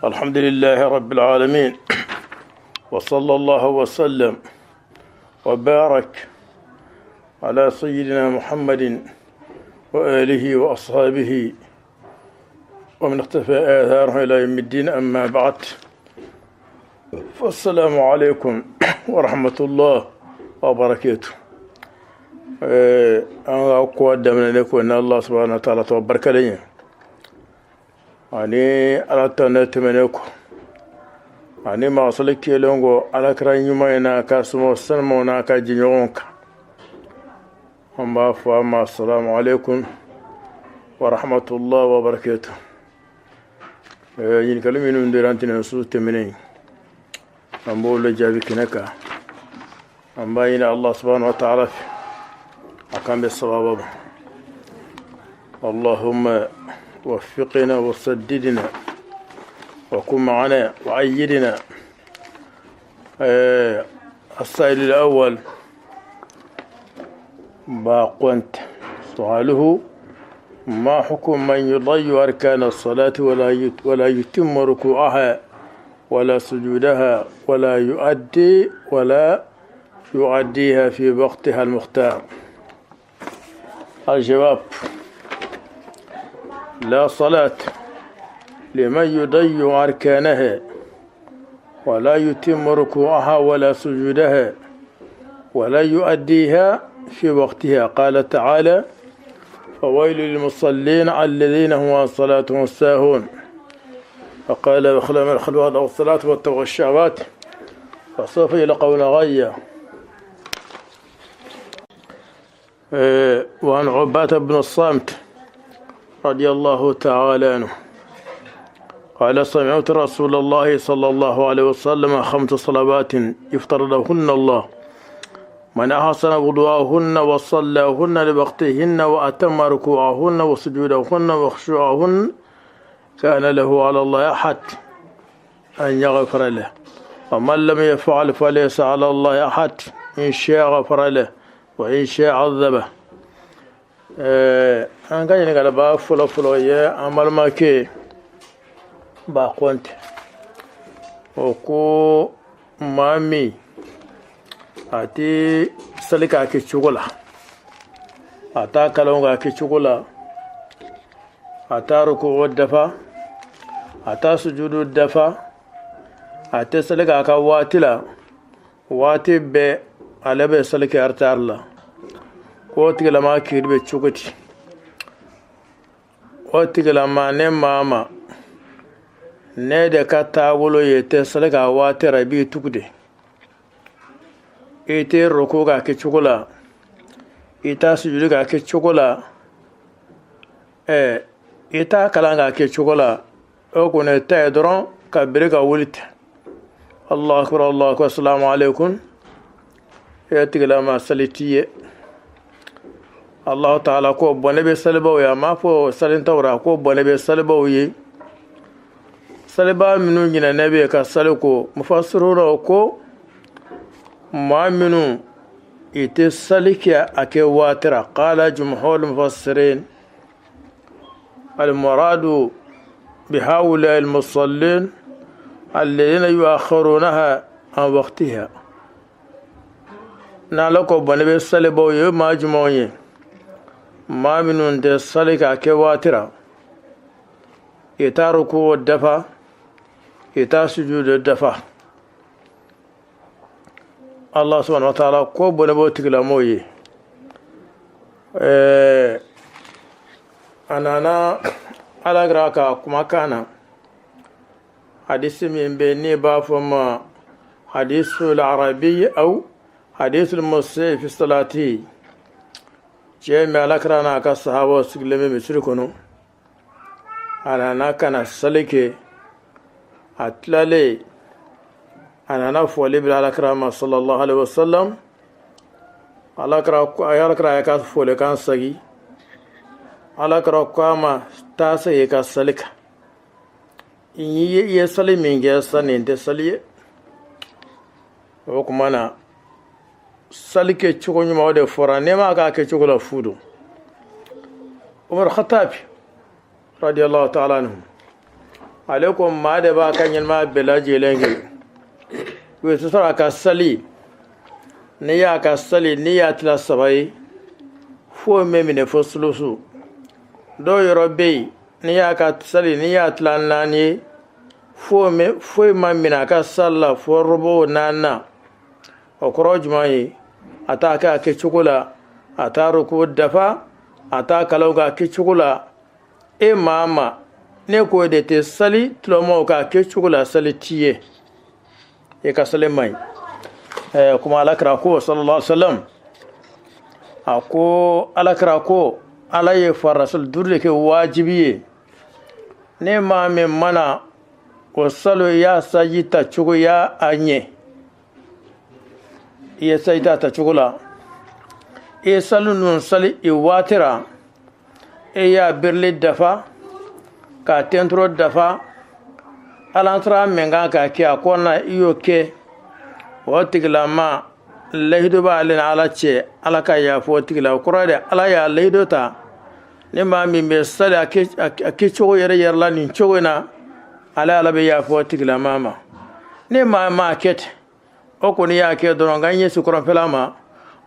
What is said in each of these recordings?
الحمد لله رب العالمين، وصلى الله وسلم وبارك على سيدنا محمد وآله وأصحابه ومن اقتفى آثاره إلى يوم الدين. أما بعد، فالسلام عليكم ورحمة الله وبركاته. An ka ko daminɛ ko ni Allah subhanahu wa ta'ala tɔgɔ barikalen ye ani Ala tanu tɛmɛnen kɔ ani magasali kelen kɔ Alakira ɲuman in n'a ka somɔgɔ sanumaw n'a ka jɛɲɔgɔnw kan, an b'a fɔ a ma assalamu alaikum wa rahmatullah wa barakatuh. Ɲininkali minnu dira ntɛnɛn su tɛmɛnen, an b'olu jaabi kɛnɛ kan. An b'a ɲini Allah subhanahu wa ta'ala fɛ a k'an bɛ sababa ma. اللهم وفقنا وسددنا وكن معنا وأيدنا. السائل الأول باقونت، سؤاله: ما حكم من يضيع أركان الصلاة ولا يتم ركوعها ولا سجودها ولا يؤديها في وقتها المختار؟ الجواب: لا صلاة لمن يضيع أركانها ولا يتم ركوعها ولا سجودها ولا يؤديها في وقتها. قال تعالى: فويل للمصلين الذين هم عن صلاتهم ساهون. فقال: وخلا من الخلوات والصلاة واتقوا الشهوات فسوف يلقون غيا. وعن عبادة بن الصامت رضي الله تعالى عنه قال: سمعت رسول الله صلى الله عليه وسلم: خمس صلوات افترضهن الله، من أحسن وضوءهن وصلاهن لوقتهن وأتم ركوعهن وسجودهن وخشوعهن كان له على الله أحد أن يغفر له، ومن لم يفعل فليس على الله أحد، إن شاء غفر له وإن شاء عذبه. An ka ɲininkaliba fɔlɔ fɔlɔ ye an balimakɛ ba kɔnte, o ko maa min a tɛ sali k'a kɛ cogo la, a t'a kalan k'a kɛ cogo la, a t'a ruku'u dafa, a t'a sujudu dafa, a tɛ sali k'a ka waati la, waati bɛɛ ale bɛ sali kɛ retard la, k'o tigilama kiri bɛ cogo di? O tigilama, ne maa ma ne de ka taabolo ye tɛ sali k'a waati la, i b'i tugu de, i tɛ ruku k'a kɛ cogo la, i t'a sujudu k'a kɛ cogo la, i t'a kalan k'a kɛ cogo la, o kɔni ta ye dɔrɔn ka bere ka wuli ten, allahu akbar, allahu akbar, assalamu alaikum. E tigilama, sali t'i ye. Allahu taala ko bɔnɛ bɛ salibaw ye. A m'a fɔ salintaw ra ko bɔnɛ bɛ salibaw ye, saliba minnu ɲinɛnɛ bɛ ka sali ko. Mufasirunaw ko maa minnu i tɛ sali kɛ a kɛ waati ra. Qala jumhur mufassirin: المراد بهؤلاء المصلين الذين يؤخرونها عن وقتها. N'Ala ko bɔnɛ bɛ salibaw ye, maa jumɛnw ye? Maa minnu tɛ sali k'a kɛ waati ra, i t'a ruku dafa, i t'a sujudu dafa. Allah subhanahu wa ta'ala ko bɔnɛ b'o tigilamɔgɔw ye. A nana Alakira ka kumakan na, hadisi min bɛ ne b'a fɔ ma hadisul arabi aw hadisul musi fi salati. Cɛ min, Alakira n'a ka sahabaw sigilen bɛ misiri kɔnɔ, a nana ka na sali kɛ. A tilalen, a nana fɔli bila Alakira ma sallallahu alaihi wasallam. Alakira y'a ka folikan sagi. Alakira ko a ma: taa segin ka sali kan, i ye sali min kɛ sisan, nin tɛ sali ye. O tuma na, sali kɛ cogo ɲuman, o de fɔra. N'i m'a k'a kɛ cogo la, fu don. Umar Khatabi radiyallahu ta'ala anhu Ale ko maa de b'a ka ɲɛnamaya bɛɛ lajɛlen kɛ, o ye sɔrɔ a ka sali, n'i y'a ka sali, n'i y'a tila saba ye, foyi mɛ minɛ fo sulusu. Dɔw yɔrɔ bɛ yen, n'i y'a ka sali, n'i y'a tila naani ye, foyi ma minɛ a ka sali la fo robo naaninan. O kɔrɔ jumɛn ye? A t'a kɛ a kɛcogo la, a t'a ruku dafa, a t'a kalanw kɛ a kɛcogo la. E maa ma ne k'o de tɛ sali tulɔmaw k'a kɛcogo la, sali t'i ye, i ka sali man ɲi. Kuma alakira ko sallallahu alaihi wasallam, a ko alakira ko ala ye farasali duuru de kɛ wajibi ye. Ne maa min mana o salo y'a saji ta cogo y'a a ɲɛ, i ye saji ta cogo la, i ye sali ninnu sali i waati ra, e y'a birili dafa k'a tɛntoro dafa, alantara min kan k'a kɛ a kɔnɔna, i y'o kɛ, o tigilama lahidu b'ale ni ala cɛ, ala ka yafa o tigila. O kɔrɔ de ala y'a lahidu ta, ni maa min bɛ sali a kɛcogo yɛrɛ yɛrɛ la nin cogo in na, ala bɛ yafa o tigilama ma. Ni maa m'a kɛ ten, o kɔni y'a kɛ dɔrɔn ka ɲɛsin kɔrɔnfɛla ma,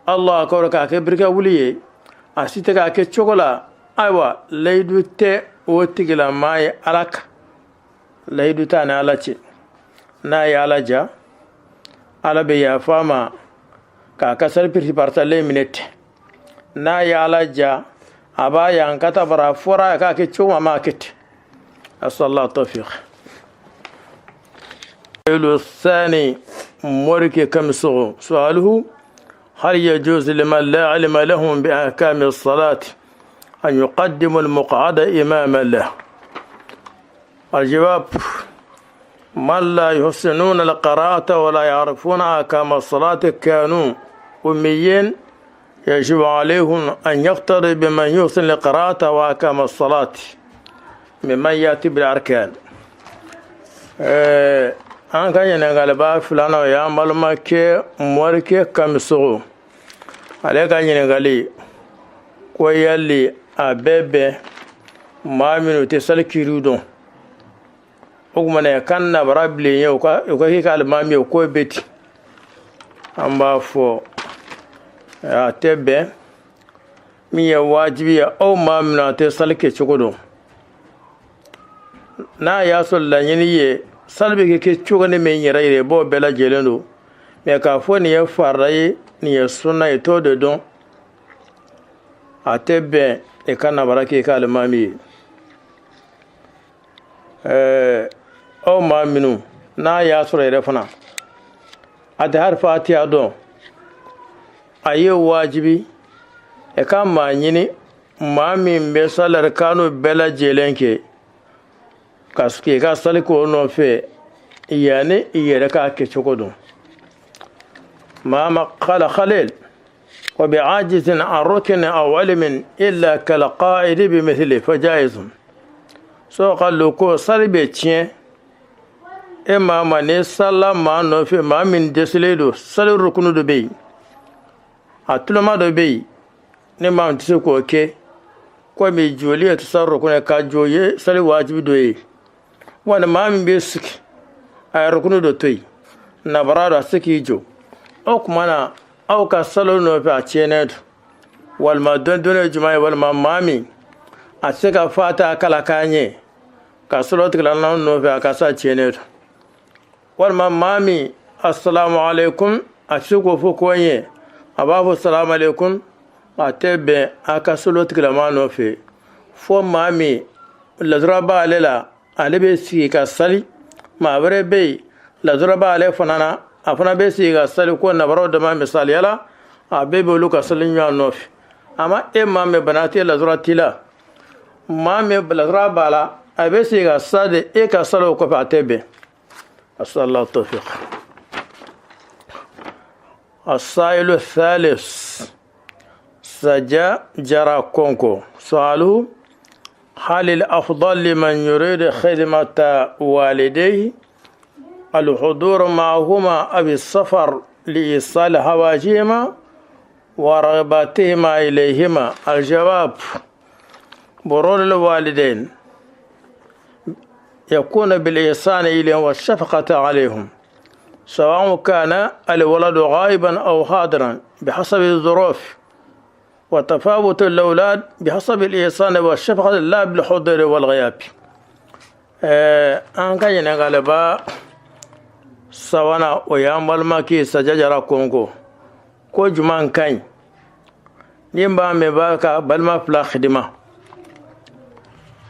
Allah akbar, k'a kɛ birika wuli ye, a si tɛ k'a kɛ cogo la, ayiwa layidu tɛ o tigilama ye ala kan, layidu t'a ni ala cɛ. N'a ye ala ja, ala bɛ yafa ma k'a ka sali piriti paratalen minɛ ten. N'a ye ala ja, a b'a yan ka taa bara a fɔra a k'a kɛ cogo ma, a m'a kɛ ten. Asallahu tawfiq. الثاني مورك كم صغو سؤاله: هل يجوز لمن لا علم لهم بأحكام الصلاة أن يقدم المقعد إماما له؟ الجواب: من لا يحسنون القراءة ولا يعرفون أحكام الصلاة كانوا أميين، يجب عليهم أن يقتدوا بمن يحسن القراءة وأحكام الصلاة ممن يأتي بالأركان. An ka ɲininkaliba filanan, o y'an balimakɛ Morikɛ Kamisogo, ale ka ɲininkali ko yali a bɛ bɛn maa minnu tɛ sali kiriw dɔn, o tuma na kan nabara bilen ye, o ka k'i ka alimami ye, o ko bɛ ten? An b'a fɔ a tɛ bɛn. Min ye wajibi ye, aw maa minnu a tɛ sali kɛ cogo dɔn, n'a y'a sɔrɔ laɲini ye sali bɛ kɛ cogo ni min yɛrɛ yɛrɛ, i b'o bɛɛ lajɛlen don, mɛ k'a fɔ nin ye farida ye, nin ye sunna ye, t'o de dɔn, a tɛ bɛn i ka nabara k'i ka alimami ye. Aw maa minnu n'a y'a sɔrɔ yɛrɛ fana a tɛ hali fatiya dɔn, a ye wajibi i ka maa ɲini, maa min bɛ sali arkanu bɛɛ lajɛlen kɛ, ka k'i ka sali k'o nɔfɛ yanni i yɛrɛ k'a kɛ cogo dɔn. ما قال خليل وبعاجز عن ركن أو علم إلا كالقائد بمثله فجائز. So ka ko sali bɛ tiɲɛ e maa ma ni sala maa nɔfɛ, maa min dɛsɛlen don sali rukunu dɔ bɛ yen, a tuloma dɔ bɛ yen, ni maa min tɛ se k'o kɛ, komi joli ye tɛ sali rukunu ka jɔ ye sali wajibi dɔ ye, wali maa min bɛ sigi a ye rukunu dɔ to yen, nabara dɔ, a tɛ se k'i jɔ, o tuma na aw ka salo nɔfɛ a tiɲɛnen don. Walima dɔn ye jumɛn ye? Walima maa min a tɛ se ka fatiha kalan k'a ɲɛ, ka salo tigilama nɔfɛ, a ka sa tiɲɛnen don. Walima maa min assalamu alaikum a tɛ se k'o fɔ ko ɲɛ, a b'a fɔ salamu alaikum, a tɛ bɛn a ka salo tigilama nɔfɛ. Fo maa min ladura b'ale la, ale bɛ sigi ka sali, maa wɛrɛ bɛ yen ladura b'ale fana na, a fana bɛ sigi ka sali, ko nabaraw dama misaliya la, a bɛɛ bɛ olu ka sali ɲɔgɔn nɔfɛ. Ama e maa min bana tɛ, ladura t'i la, maa min ladura b'a la, a bɛ sigi ka sa de, e ka sali o kɔfɛ, a tɛ bɛn. Asallahu tawfiq. السائل الثالث سجا جرى كونكو، سؤاله: هل الأفضل لمن يريد خدمة والديه الحضور معهما أو السفر لإيصال حوائجهما ورغباتهما إليهما؟ الجواب: برور الوالدين يكون بالإحسان إليهم والشفقة عليهم، سواء كان الولد غائبا أو حاضرا بحسب الظروف، وتفاوت الأولاد بحسب الإحسان والشفقة لا بالحضور والغياب. An ka ɲininkaliba sabanan, o y'an balimakɛ Sajajara Konko ko juman ka ɲi ni b'a mɛn b'a ka balima fila xidima,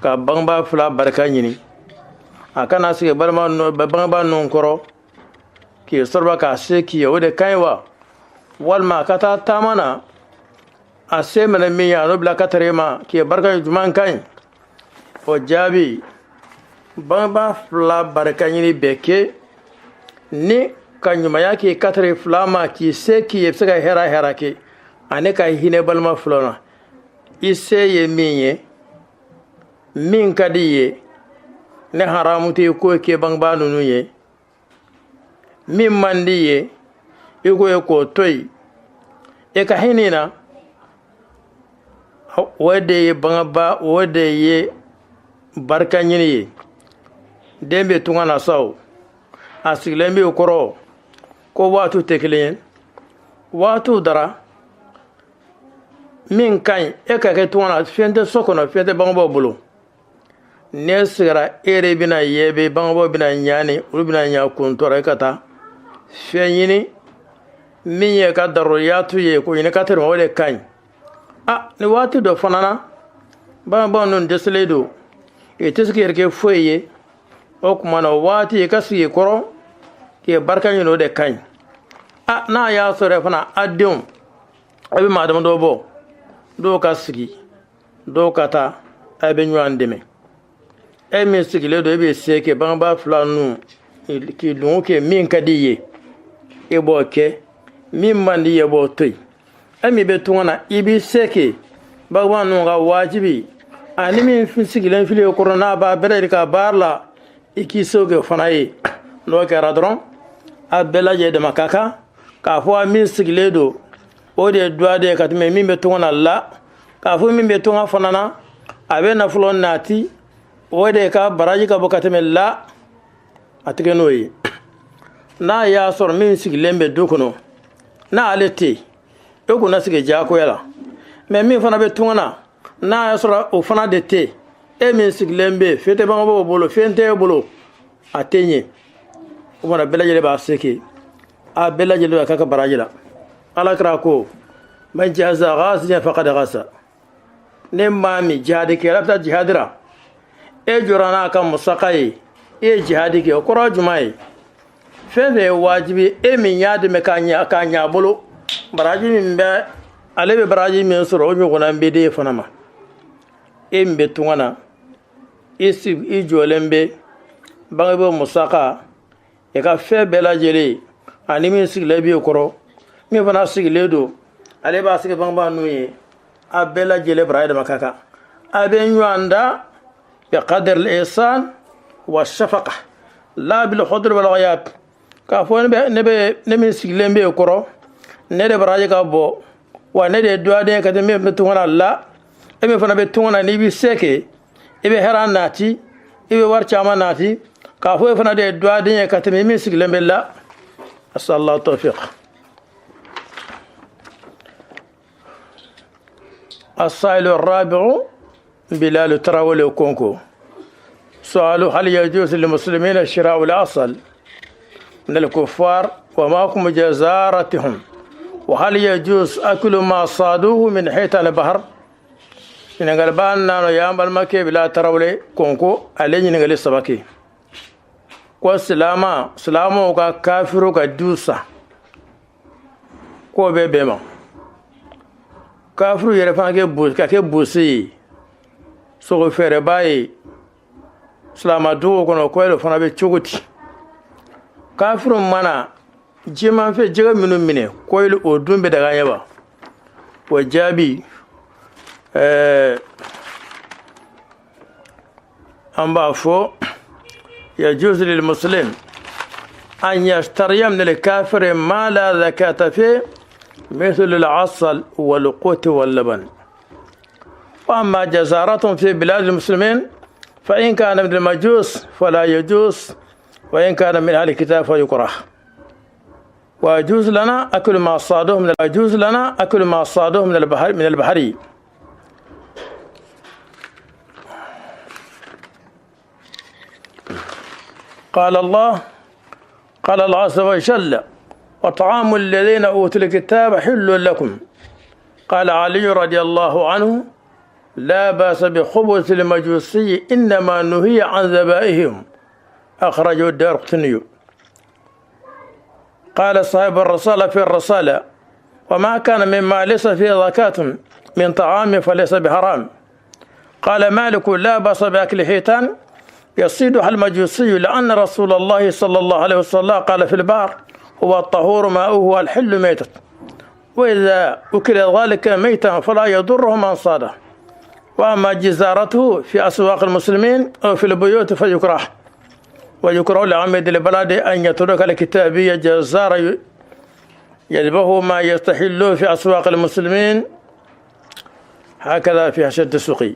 ka bangebaa fila barika ɲini, a kana sigi balima bangebaa ninnu kɔrɔ k'i sɔrɔba k'a se k'i ye, o de ka ɲi wa? Walima a ka taa taama na, a se minɛ min ye, a n'o bila ka tɛrɛ ma k'i barika, juman ka ɲi? O jaabi, bangebaa fila barika ɲini bɛ kɛ ni ka ɲumanya k'i katare fila ma, k'i se k'i ye, i bɛ se ka hɛrɛ hɛrɛ kɛ, ani ka hinɛ balima fila na. I se ye min ye, min ka di ye, ne haramu tɛ ko kɛ bangebaa ninnu ye. Min man di ye, i ko ye k'o to yen, i ka hinɛ na. O de ye bangebaa, o de ye barika ɲini ye. Den bɛ tunga na sa, o a sigilen bɛ kɔrɔ ko waatiw tɛ kelen ye. Waatiw dara min ka ɲi, e ka kɛ tunga na, fɛn tɛ so kɔnɔ, fɛn tɛ bangebaaw bolo. N'e sigira, e yɛrɛ bɛna ye bɛ bangebaaw bɛna ɲaani, olu bɛna ɲa kuntɔrɔ. E ka taa fɛn ɲini min ye ka daruriyatu ye, k'o ɲini ka tɛmɛ, o de ka ɲi. A ni waati dɔ fana na, bangebaaw ninnu dɛsɛlen don, i tɛ se k'i yɛrɛ kɛ foyi ye. O tuma na, o waati i ka sigi i kɔrɔ k'i barika ɲini, o de ka ɲi. A n'a y'a sɔrɔ fana, a denw a bɛ maa damadɔ bɔ, dɔw ka sigi, dɔw ka taa, a bɛ ɲɔgɔn dɛmɛ. E min sigilen don, e bɛ se kɛ bangebaa fila ninnu k'i lungu kɛ, min ka di i ye, e b'o kɛ, min man di i ye, e b'o to yen. E min bɛ tunga na, i b'i se kɛ bangebaa ninnu ka wajibi, ani min sigilen fili kɔrɔ, n'a b'a bɛrɛ yɛrɛ ka baara la, i k'i se kɛ fana ye. N'o kɛra dɔrɔn, a bɛɛ lajɛlen dama ka kan k'a fɔ min sigilen don, o de ye duwa de ye ka tɛmɛ min bɛ tunga na la. K'a fɔ min bɛ tunga fana na, a bɛ nafolo nati, o de ka baraji ka bɔ ka tɛmɛ la. A tigɛ n'o ye, n'a y'a sɔrɔ min sigilen bɛ du kɔnɔ, n'ale tɛ yen, e kunna sigi diyagoya la. Mɛ min fana bɛ tunga na, n'a y'a sɔrɔ o fana de tɛ yen, e min sigilen bɛ yen, fɛn tɛ bangebaaw bolo, fɛn tɛ e bolo, a tɛ ɲɛ. O fana bɛɛ lajɛlen b'a se kɛ, a bɛɛ lajɛlen b'a k'a ka baraji la. Ala kira ko: man jahaza ghaziyan faqad ghaza. Ne maa min jihadi kɛ, ala bɛ taa jihadi la, e jɔra n'a ka musaka ye, e ye jihadi kɛ. O kɔrɔ jumɛn ye? Fɛn fɛn ye wajibi, e min y'a dɛmɛ k'a ɲɛ, k'a ɲɛ a bolo, baraji min bɛ ale bɛ baraji min sɔrɔ, o ɲɔgɔnna bɛ d'e fana ma. E min bɛ tunga na, i i jɔlen bɛ bangebaaw musaka, i ka fɛn bɛɛ lajɛlen, ani min sigilen b'i kɔrɔ, min fana sigilen don, ale b'a sigi bangebaa ninnu ye, a bɛɛ lajɛlen baraji dama ka kan. A bɛ ɲɔgɔn da bi qadri al-ihsan wa shafaqa la bil hudr wal ghayab. K'a fɔ ne bɛ ne min sigilen bɛ kɔrɔ, ne de baraji ka bɔ wa, ne de ye duwaden ka tɛmɛ min bɛ tunga na la. E min fana bɛ tunga na, n'i bɛ se kɛ, i bɛ hɛrɛ nati, i bɛ wari caman nati, k'a fɔ e fana de ye duwaden ye ka tɛmɛ min sigilen bɛ la. Asallahu tawfiq. السائل الرابع بلال تراولي كونكو، سؤال: هل يجوز للمسلمين شراء العسل من الكفار وما حكم جزارتهم؟ وهل يجوز أكل ما صادوه من حيتان البحر؟ Ɲininkali nano y'an balimakɛ Bilal Tarawele Konko, ale ɲininkali saba kɛ ko silama silamaw ka kafiru ka du san, k'o bɛ bɛn ma, kafiru yɛrɛ fana kɛ ka kɛ bosi ye, sogo fɛɛrɛba ye silama dugu kɔnɔ, ko yɛrɛ fana bɛ cogo di? Kafiru mana jimafɛn jɛgɛ minnu minɛ, ko o dun bɛ daga ɲɛ wa? O jaabi, an b'a fɔ: يجوز للمسلم أن يشتري من الكافر ما لا زكاة فيه مثل العسل والقوت واللبن، وأما جزارتهم في بلاد المسلمين فإن كان من المجوس فلا يجوز، وإن كان من أهل الكتاب فيكره. ويجوز لنا أكل ما صادوه من يجوز لنا أكل ما صادوه من البحر من البحر. قال الله قال الله عز وجل: وطعام الذين أوتوا الكتاب حل لكم. قال علي رضي الله عنه: لا بأس بخبث المجوسي، إنما نهي عن ذبائهم. أخرجه الدارقطني. قال صاحب الرسالة في الرسالة: وما كان مما ليس فيه زكاة من طعام فليس بحرام. قال مالك: لا بأس بأكل حيتان يصيدها المجوسي، لأن رسول الله صلى الله عليه وسلم قال في البحر: هو الطهور ماؤه الحل ميتة، وإذا أكل ذلك ميتا فلا يضره من صاده. وأما جزارته في أسواق المسلمين أو في البيوت فيكره، ويكره لعمد البلد أن يترك الكتابية جزار يذبه ما يستحله في أسواق المسلمين. هكذا في حشد السوقي.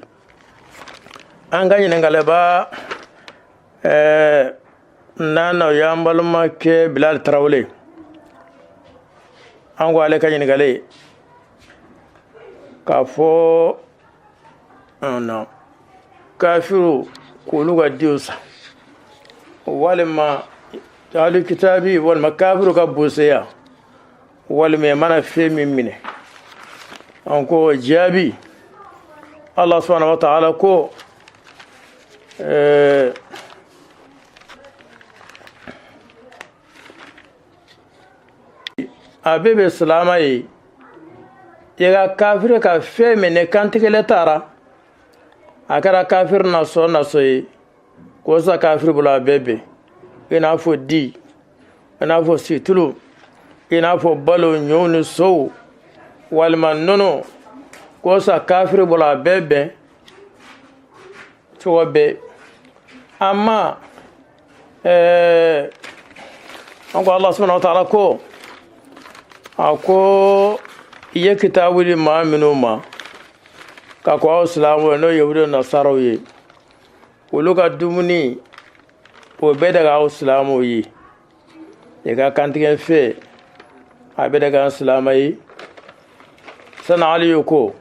An ka ɲininkaliba nana, o y'an balimakɛ Bilal Tarawele. An ko ale ka ɲininkali k'a fɔ non kafiru k'olu ka diw san, walima ahlu kitabi, walima kafiru ka boseya, walima i mana fɛn min minɛ. An ko jaabi, Allah subhanahu wa ta'ala ko a bɛɛ bɛ silama ye, i ka kafiri ka fɛn minɛ kantigɛlɛ taara, a kɛra kafiri nasɔ nasɔ ye, k'o sa kafiri bolo, a bɛɛ bɛn, i n'a fɔ di, i n'a fɔ situlu, i n'a fɔ balo, ɲɔw ni sow, walima nɔnɔ, k'o sa kafiri bolo, a bɛɛ bɛn cogo bɛɛ. Amma an ko Allah subhanahu wa ta'ala ko, a ko i ye kitabu di maa minnu ma ka ko aw silamɛw, n'o ye yahudu nasaraw ye, olu ka dumuni o bɛɛ daga aw silamɛw ye. I ka kantigɛ fɛ, a bɛ daga an silamɛ ye. Sana Aliyu ko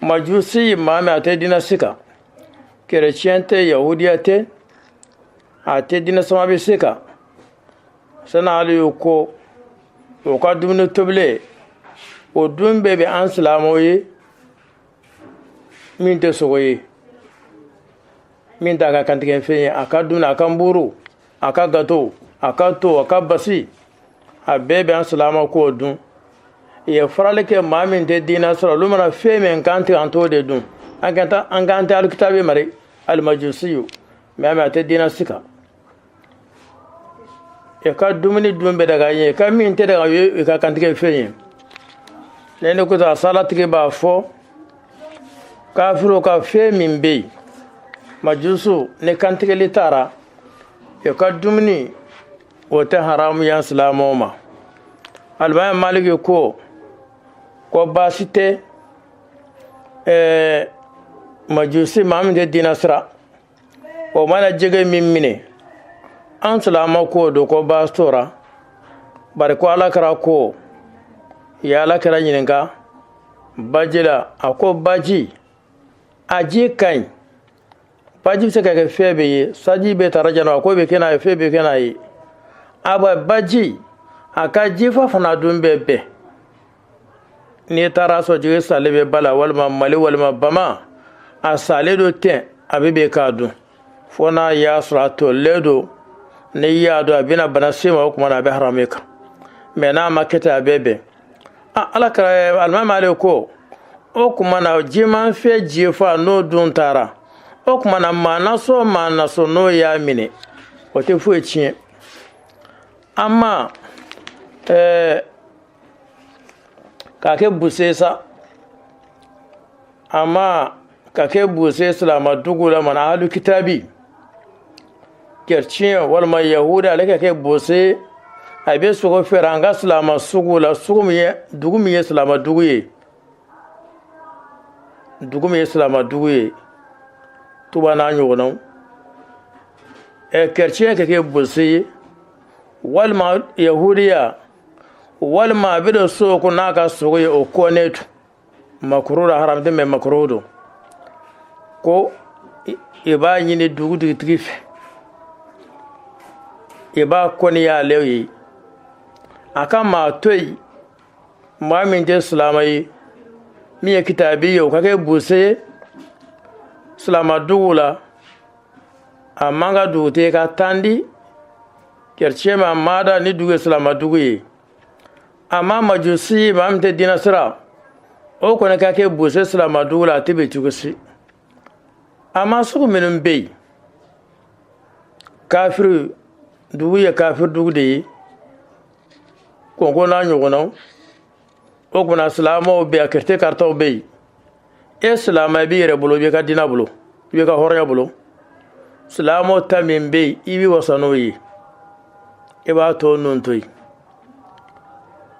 majusi, maa min a tɛ diinɛ si kan, kerecɛn tɛ, yahudiya tɛ, a tɛ diinɛ sama bɛ se kan, sana Aliyu ko o ka dumuni tobilen o dun bɛɛ bɛ an silamɛw ye, min tɛ sogo ye, min t'a ka kantigɛ fɛn ye, a ka dumuni, a ka nburu, a ka gato, a ka to, a ka basi, a bɛɛ bɛ an silamɛw k'o dun. I ye farali kɛ maa min tɛ diinɛ sɔrɔ, olu mana fɛn min kan tigɛ, an t'o de dun. An kan tɛ, an kan tɛ alikitabi mari alimajusiyu, mɛ a tɛ diinɛ si kan. I ka dumuni dun bɛ daga ye, i ka min tɛ daga ye, i ka kantigɛ fɛn ye. Ne ne ko a salatigi b'a fɔ kafiriw ka fɛn min bɛ yen, majusu, ni kantigɛli taara, i ka dumuni o tɛ haramu yan silamɛw ma. Alimami Maliki ko baasi tɛ majusi, maa min tɛ diinɛ sira, o mana jɛgɛ min minɛ, an silamɛ k'o don, ko baasi t'o ra. Bari ko Ala kɛra ko ye, Ala kɛra ɲininka baji la, a ko baji a ji ka ɲi, baji bɛ se ka kɛ fɛn bɛɛ ye, saji bɛ tara jana, a ko bɛ kɛ n'a ye, fɛn bɛ kɛ n'a ye. A bɛ baji a ka jifa fana dun bɛɛ bɛn. N'i taara sɔrɔ jigi salen bɛ ba la, walima mali, walima bama, a salen don ten, a bɛ bɛn k'a dun, fo n'a y'a sɔrɔ a tolilen don. N'i y'a dɔn a bɛna bana se ma, o tuma na a bɛ haramu kan, mɛ n'a ma kɛ ten, a bɛɛ bɛn. Ala kɛra alimami ale ko o tuma na jiman fɛn jifa n'o dun taara, o tuma na maa nasɔn maa nasɔn n'o y'a minɛ, o tɛ foyi tiɲɛ. Amma k'a kɛ buse sa, amma ka kɛ buse silama dugu la, mana alu kitabi, kerecɛn walima yahuda, ale ka kɛ buse, a bɛ sogo feere an ka silama sugu la, sugu min ye dugu min ye silama dugu ye, dugu min ye silama dugu ye. Tuba n'a ɲɔgɔnnaw chrétien ka kɛ bose ye walima yahudiya walima a bɛ don so ko n'a ka sogo ye o kɔnnen to makuru la haram tɛ mɛ makuru don ko i b'a ɲini dugutigi fɛ i b'a kɔniya ale ye a ka maa to yen maa min tɛ silamɛ ye min ye kitabi ye o ka kɛ buse ye silamadugu la a man ka dugutigi ka tan di kerecɛn ma maada ni dugu ye silamadugu ye a ma majusi maa min tɛ diinɛ sira o kɔni ka kɛ buse silamadugu la a tɛ bɛn cogo si a ma sugu minnu bɛ yen kafiri dugu ye kafiri dugu de ye kɔnko n'a ɲɔgɔnnaw o kumana silamɛw bɛ yen a kerecɛn karitaw bɛ yen e silamɛ i b'i yɛrɛ bolo i b'i ka diinɛ bolo i b'i ka hɔrɔnya bolo silamɛw ta min bɛ yen i b'i wasa n'o ye i b'a to ninnu to yen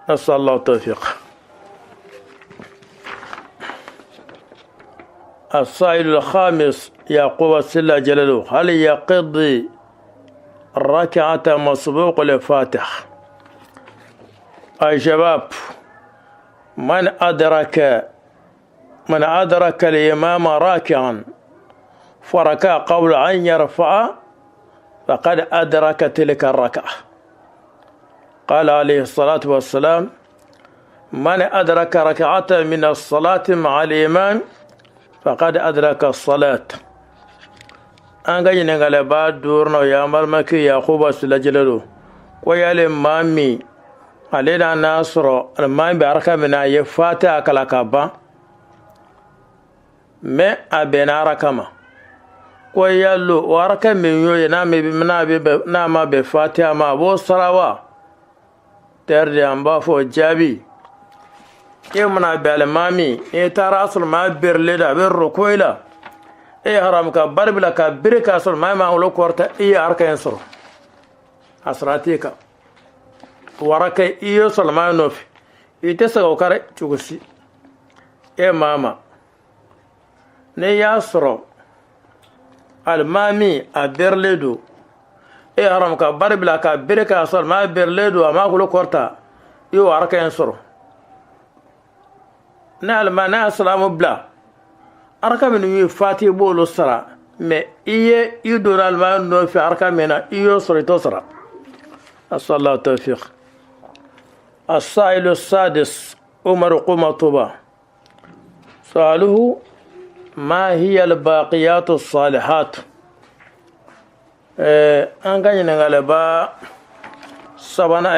nasallahu tawfiq السائل الخامس يعقوب سلا جلاله هل يقضي ركعة مسبوق للفاتح أي شباب من أدرك الإمام راكعا فركع قبل أن يرفع فقد أدرك تلك الركعة. قال عليه الصلاة والسلام من أدرك ركعة من الصلاة مع الإمام فقد أدرك الصلاة. An ka ɲininkaliba duurunan y'an balimakɛ Yakuba Sila Jalo ko yali maa min ale n'a sɔrɔ alimami bɛ araka min na a ye fatiha kalan ka ban mɛ a bɛnna araka ma ko yalo o araka min y'o ye n'a ma bɛn fatiha ma a b'o sara wa tɛri de an b'a fɔ jaabi e mana bɛn alimami n'i taara sɔrɔ maa berilen don a bɛ rokoyi la e ye haramu ka bari bila ka bere k'a sɔrɔ maa min wolo kɔrɔta i ye araka in sɔrɔ a sɔrɔ a t'e kan waraka i ye sɔrɔ maa nɔfɛ i tɛ se k'o kari cogo si e maa ma n'i y'a sɔrɔ alimami a berilen don e ye haramu ka bari bila ka bere k'a sɔrɔ maa berilen don a m'a bolo kɔrɔta i y'o araka in sɔrɔ ne alimami n'a ye salamu bila araka minnu ye fati i b'olu sara mɛ i ye i donna alimami nɔfɛ araka min na i y'o sɔrɔ i t'o sara asallahu tawfiq. السائل السادس عمر قمطبة سؤاله ما هي الباقيات الصالحات. An ka ɲininkaliba sabanan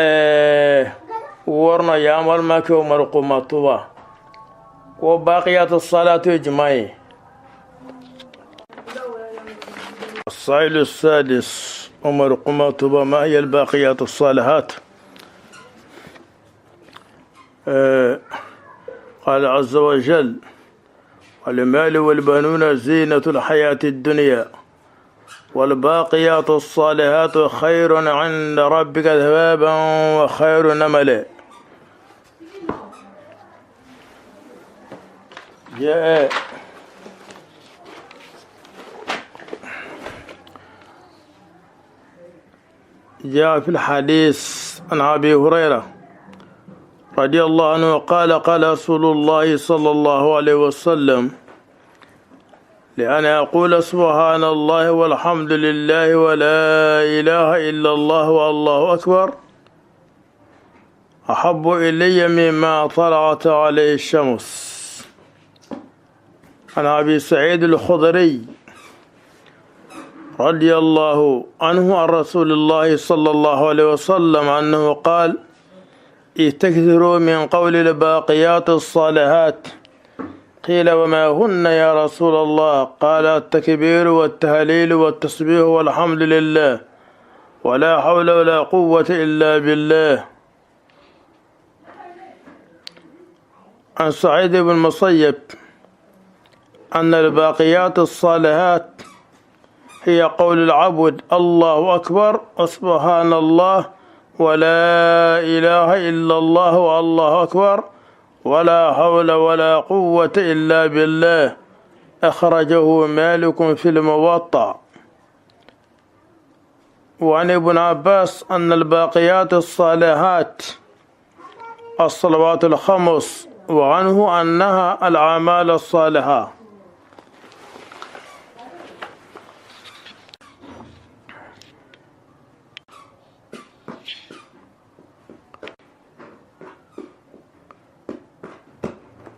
wɔɔrɔnan y'an balimakɛ Umaru Qumatuba ko baqiyatu salatu ye jumɛn ye. السائل السادس عمر قمطبة ما هي الباقيات الصالحات؟ قال عز وجل والمال والبنون زينة الحياة الدنيا والباقيات الصالحات خير عند ربك ثوابا وخير نملا. جاء في الحديث عن أبي هريرة رضي الله عنه قال قال رسول الله صلى الله عليه وسلم لأن أقول سبحان الله والحمد لله ولا إله إلا الله والله أكبر أحب إلي مما طلعت عليه الشمس. عن أبي سعيد الخدري رضي الله عنه عن رسول الله صلى الله عليه وسلم أنه قال استكثروا من قول الباقيات الصالحات. قيل وما هن يا رسول الله؟ قال التكبير والتهليل والتسبيح والحمد لله ولا حول ولا قوة إلا بالله. عن سعيد بن المسيب أن الباقيات الصالحات هي قول العبد الله أكبر وسبحان الله ولا إله إلا الله والله أكبر ولا حول ولا قوة إلا بالله. أخرجه مالك في الموطأ. وعن ابن عباس أن الباقيات الصالحات الصلوات الخمس، وعنه أنها الأعمال الصالحة.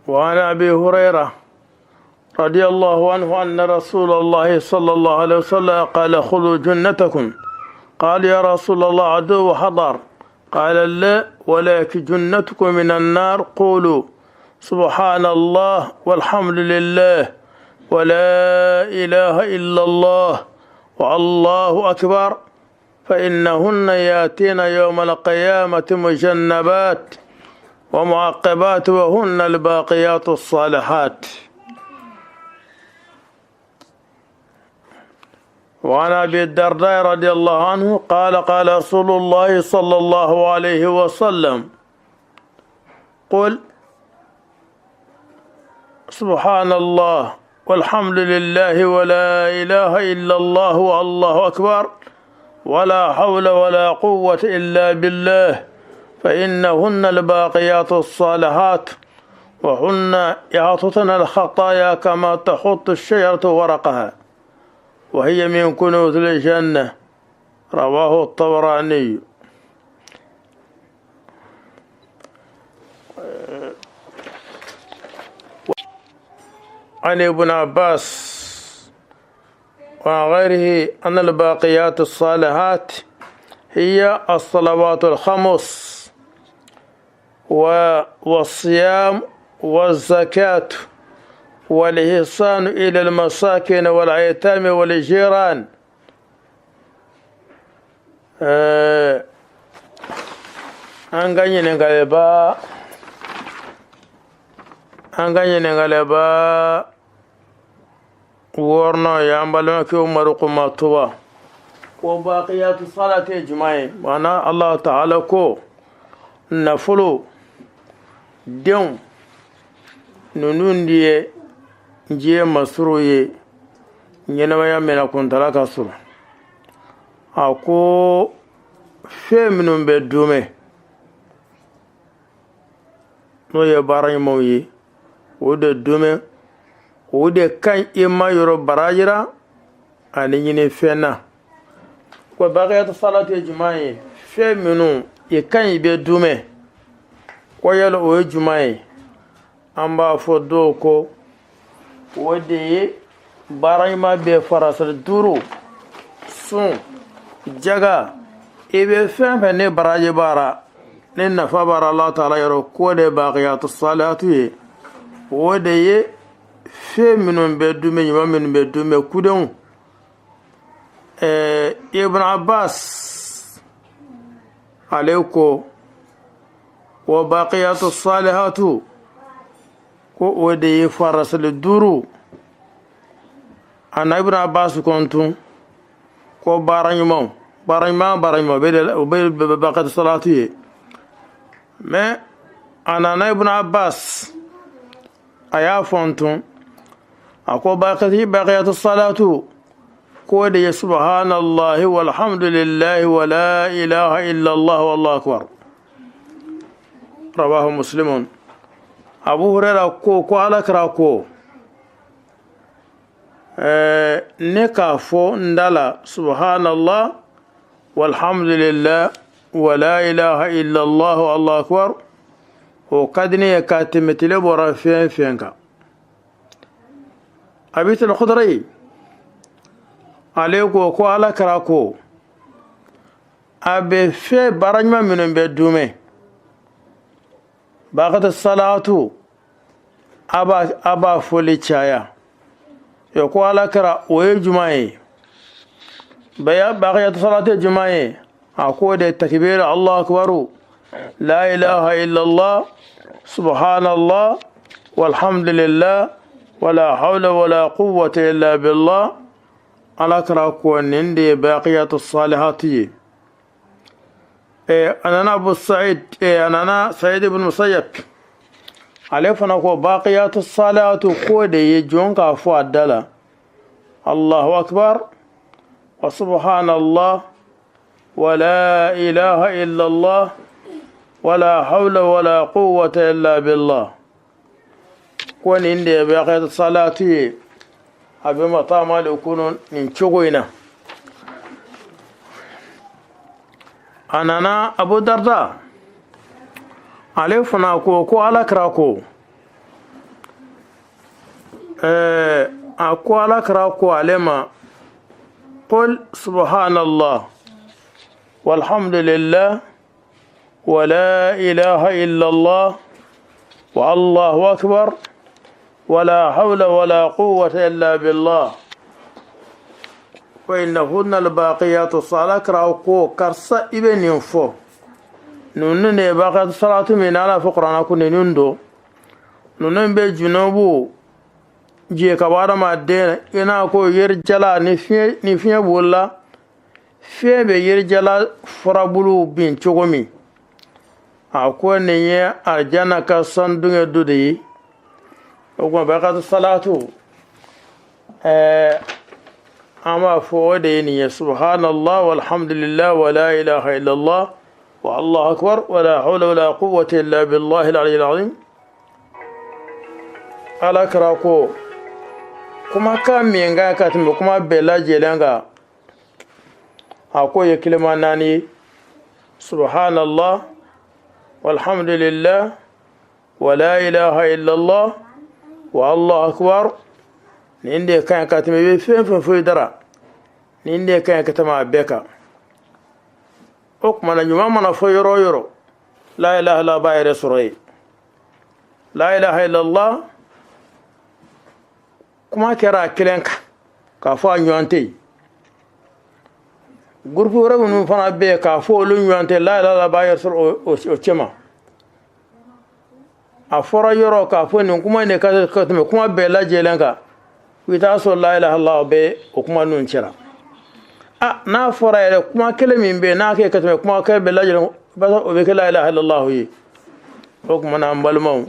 وعن أبي هريرة رضي الله عنه أن رسول الله صلى الله عليه وسلم قال: خذوا جنتكم. قال: يا رسول الله، عدو حضر. قال: لا، ولكن جنتكم من النار. قولوا: سبحان الله والحمد لله ولا إله إلا الله والله أكبر، فإنهن ياتين يوم القيامة مجنبات ومعقبات، وهن الباقيات الصالحات. وعن أبي الدرداء رضي الله عنه قال: قال رسول الله صلى الله عليه وسلم: قل سبحان الله والحمد لله ولا إله إلا الله والله أكبر ولا حول ولا قوة إلا بالله، فإنهن الباقيات الصالحات، وهن يعطتن الخطايا كما تحط الشجرة ورقها، وهي من كنوز الجنة. رواه الطبراني. عن ابن عباس وغيره أن الباقيات الصالحات هي الصلوات الخمس والصيام والزكاة والإحسان إلى المساكين والأيتام والجيران. An ka ɲininkaliba an ka ɲininkaliba wɔɔrɔnan ye an balimakɛ Umaru Kumatuba ko baqiyatu salati ye jumɛn ye? Maana Allah ta'ala ko nafolo, denw, ninnu de ye diɲɛ masuru ye, ɲɛnamaya mɛnna kuntala ka surun. A ko fɛn minnu bɛ dumɛ, n'o ye baara ɲumanw ye, o de dumɛ, o de ka ɲi i ma yɔrɔ barajira ani ɲini fɛn na. Ko baqiyatu salati ye jumɛn ye? Fɛn minnu i ka ɲi i bɛ dumɛ, ko yala o ye jumɛn ye? An b'a fɔ dɔw ko o de ye baara ɲuman bɛɛ, farasali duuru, sun, jaga, i bɛ fɛn fɛn ne baraji b'ara, ne nafa b'ara Allah ta'ala yɔrɔ, k'o de ye baqiyatu salihatu ye. O de ye fɛn minnu bɛ dumɛ, ɲuman minnu bɛ dumɛ kudenw. Ibn Abbas ale ko wa baqiyatu salihatu ko o de ye farasali duuru. Ana Ibn Abbas kɔntun ko baara ɲumanw, baara ɲuman, baara ɲuman o bɛ baqiyatu salatu ye. Mais a nana Ibn Abbas a y'a fɔ n tun, a ko baqiyatu salatu ko de ye subhanallahi walhamdulillahi wala ilaha illallah wallahu akbar. Rawahu Muslimun. Abu Huraira ko Ala kira ko ne k'a fɔ n da la subhanallah walhamdulillah wala ilaha illallah wallahu akbar, o ka di ne ye ka tɛmɛ tile bɔra fɛn fɛn kan. Abi Sa'id al-Khudri ale ko Ala kira ko a bɛ fɛn baara ɲuman minnu bɛ dumɛ, baqiyatu salatu, a b'a fɔli caya. Yo ko Ala kira o ye jumɛn ye? Baqiyatu salatu ye jumɛn ye? A ko de takbir Allahu akbar, la ilaha illallah, subhanallah walhamdulillah wala hawla wala quwwata illa billah. Ala kira ko nin de ye baqiyatu salihati ye. A nana Abu Sa'id, a nana Sa'id ibn Musayyab Ale fana ko baqiyatu salatu ko de ye jɔn k'a fɔ a da la allahu akbar wa subhanallah wa la ilaha illallah wala hawla wala quwwata illa billah. Ko nin de ye baqiyatu salatu ye, a bɛ Muwatta Malik kɔnɔ nin cogo in na. A nana Abu Darda, ale fana ko ko Ala kira ko, a ko Ala kira ko ale ma qul subhanallah walhamdulillah wa la ilaha illallah wa allahu akbar wa la hawla wa la quwwata illa billah wa innahunna albaqiyatu. Ala kira ko karisa i bɛ nin fɔ, ninnu de ye baqiyatu salatu min Ala fɔ kuranna ko ninnu don, ninnu bɛ junubu jɛ ka bɔ adamaden na, i n'a ko yirijala ni fiɲɛ bolila, fiɲɛ bɛ yirijala furabulu bin cogo min. A ko nin ye arijana ka sandungɛ dɔ de ye. O kuma baqiyatu salatu, an b'a fɔ o de ye nin ye subhanallah walhamdulillah wa la ilaha illallah wa allahu akbar wa la hawla wa la quwwata illa billahi al-aliyyil azim. Ala kira ko kumakan min ka ka tɛmɛ kuma bɛɛ lajɛlen kan, a ko ye kilima naani ye: subhanallah walhamdulillah wa la ilaha illallah wa allahu akbar. Nin de ka ɲi ka tɛmɛ i bɛ fɛn fɛn foyi dara, nin de ka ɲi ka tɛmɛ a bɛɛ kan. O tuma na ɲuman mana fɔ yɔrɔ o yɔrɔ, la ilaha illallah b'a yɛrɛ sɔrɔ yen. La ilaha illallah kuma kɛra a kelen kan k'a fɔ a ɲɔgɔn tɛ yen. Gurupu wɛrɛ minnu fana bɛ yen k'a fɔ olu ɲɔgɔn tɛ, la ilaha illallah b'a yɛrɛ sɔrɔ o cɛma. A fɔra yɔrɔ k'a fɔ nin kuma in de ka tɛmɛ kuma bɛɛ lajɛlen kan, i t'a sɔrɔ la ilaha illallah bɛ o kuma ninnu cɛla. A n'a fɔra yɛrɛ kuma kelen min bɛ yen n'a kɛ ka tɛmɛ kuma kelen bɛɛ lajɛlen, o bɛ kɛ la ilaha illallah ye. O tuma na an balimaw,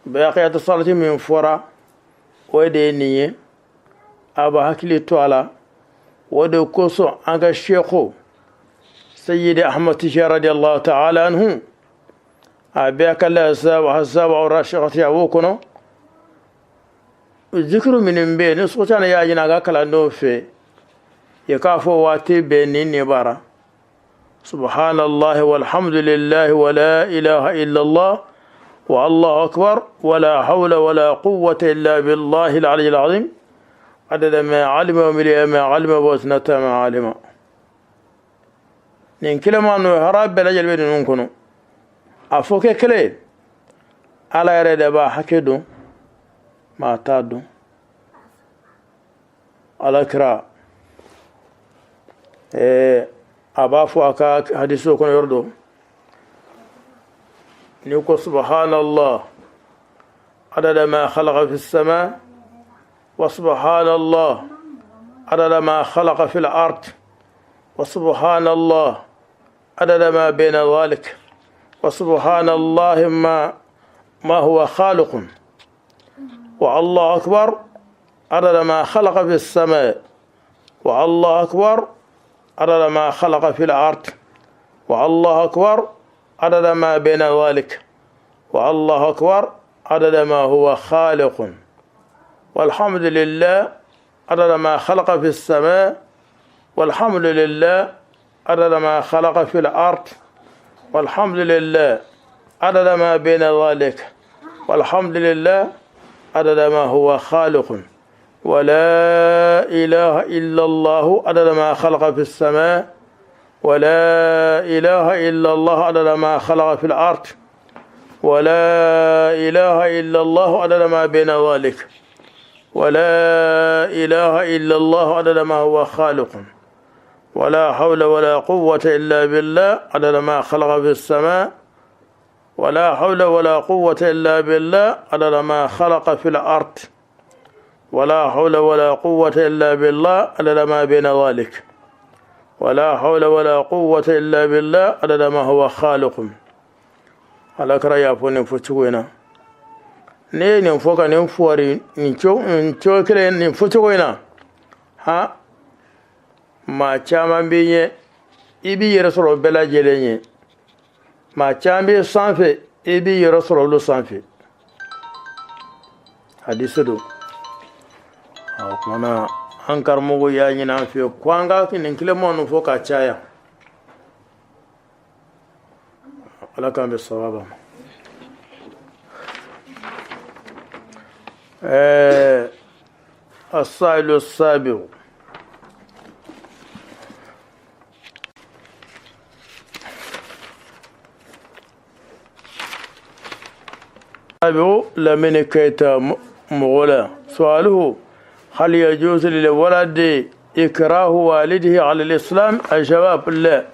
baqiyatu salati min fɔra o de ye nin ye, a b'a hakili to a la. O de kosɔn an ka seko Sayyidi Ahmad Tijani radiyallahu ta'ala anhu, a bɛ a ka la rashikati a b'o kɔnɔ. Zikiru minnu bɛ yen ni sɔgɔsɔgɔni y'a ɲini a ka kalandenw fɛ i k'a fɔ waati bɛɛ nin ne bara subhanallahi walhamdulillahi wa la ilaha illallah wa allahu akbar wa la hawla wa la quwwata illa billahi al-aliyyil azim adada ma alima wa miliya ma alima wa zinata ma alima. Nin kilima n'o hara bɛɛ lajɛlen bɛ ninnu kɔnɔ. A fɔ kɛ kelen, Ala yɛrɛ de b'a hakɛ dɔn, maa t'a dɔn. Ala kira a b'a fɔ a ka hadiso kɔnɔ yɔrɔ dɔ, n'i ko subhanallah adada ma khalaqa fi sama wa subhanallah adada ma khalaqa fi al-ard wa subhanallah adada ma bayna dhalik wa subhanallah ma huwa khaliqun wa allahu akbar adada ma khalaqa fi sama wa allahu akbar adada ma khalaqa fi al-ard wa allahu akbar adada ma bayna dhalik wa allahu akbar adada ma huwa khaliqun walhamdulillah adada ma khalaqa fi as-sama walhamdulillah adada ma khalaqa fi al-ard walhamdulillah adada ma bayna dhalik walhamdulillah adada ma huwa khaliqun wa la ilaha illa Allah adada ma khalaqa fi as-sama wa la ilaha illa Allah adada ma khalaqa fi al-ard wa la ilaha illa Allah adada ma bayna dhalik wa la ilaha illa Allah adada ma huwa khaliqun wa la hawla wa la quwwata illa billah adada ma khalaqa fi as-sama wa la hawla wa la quwwata illa billah adada ma khalaqa fi al-ard wa la hawla wa la quwwata illa billah adada ma bayna dhalik wa la hawla wa la quwwata illa billah adada ma huwa khaliqun. Ala kira y'a fɔ nin fɔ cogo in na. Ne ye nin fɔ ka nin fɔri nin cogo kelen, nin fɔcogo in na, ha, maa caman b'i ɲɛ, i b'i yɛrɛ sɔrɔ bɛɛ lajɛlen ye. Maa caman bɛ sanfɛ, i b'i yɛrɛ sɔrɔ olu sanfɛ. Hadisi don. O tuma na, an karamɔgɔ y'a ɲini an fɛ ko an ka nin tilema ninnu fɔ ka caya. Ala k'an bɛ sababa ma. السائل السابع، لمن كيتا مغلا، سؤاله: هل يجوز للولد إكراه والده على الإسلام؟ الجواب: لا،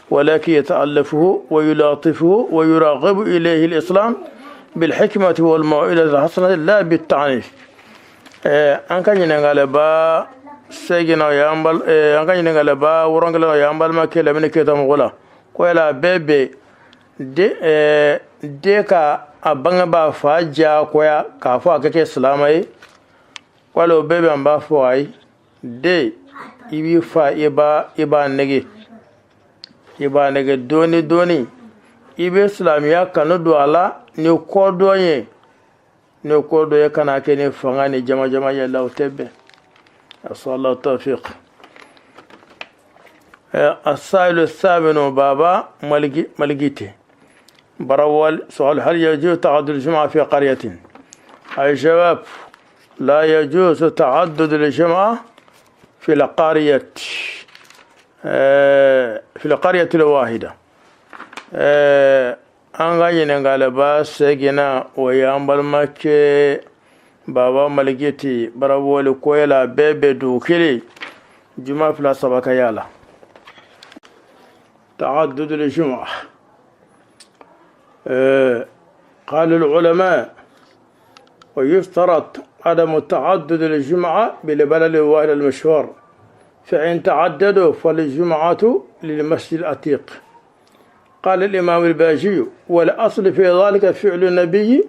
ولكن يتألفه ويلاطفه ويراغب إليه الإسلام بالحكمة والموعظة الحسنة لا بالتعنيف. An ka ɲininkaliba seginna, o y'an bal an ka ɲininkaliba wɔrɔnkelen, o y'an balimakɛ Lamini Keyita mɔgɔ la, ko yala a bɛɛ bɛ den ka a bangebaa fa diyagoya k'a fɔ a ka kɛ silama ye, wala o bɛɛ bɛ? An b'a fɔ ayi. Den, i b'i fa, i b'a nege, i b'a nege dɔɔni dɔɔni, i bɛ silamɛya kanu don a la ni kɔdɔn ye, ni kɔdɔn ye. Kana kɛ ni fanga ni jama jama ye la, o tɛ bɛn. أسأل التوفيق. السائل الثامن، بابا ملقيتي برول، سؤال: هل يجوز تعدد الجمعة في قرية؟ الجواب: لا يجوز تعدد الجمعة في القرية الواحدة. An ka ɲininkaliba seginna, o y'an balimakɛ Baba Maligeti Barawoli, ko yala bɛɛ bɛ dugu kelen juma fila saba ka yala تعدد الجمعة؟ قال العلماء: ويشترط عدم تعدد الجمعة بالبلد الواحد المشهور، فإن تعددوا فالجمعة للمسجد العتيق. قال الإمام الباجي: والأصل في ذلك فعل النبي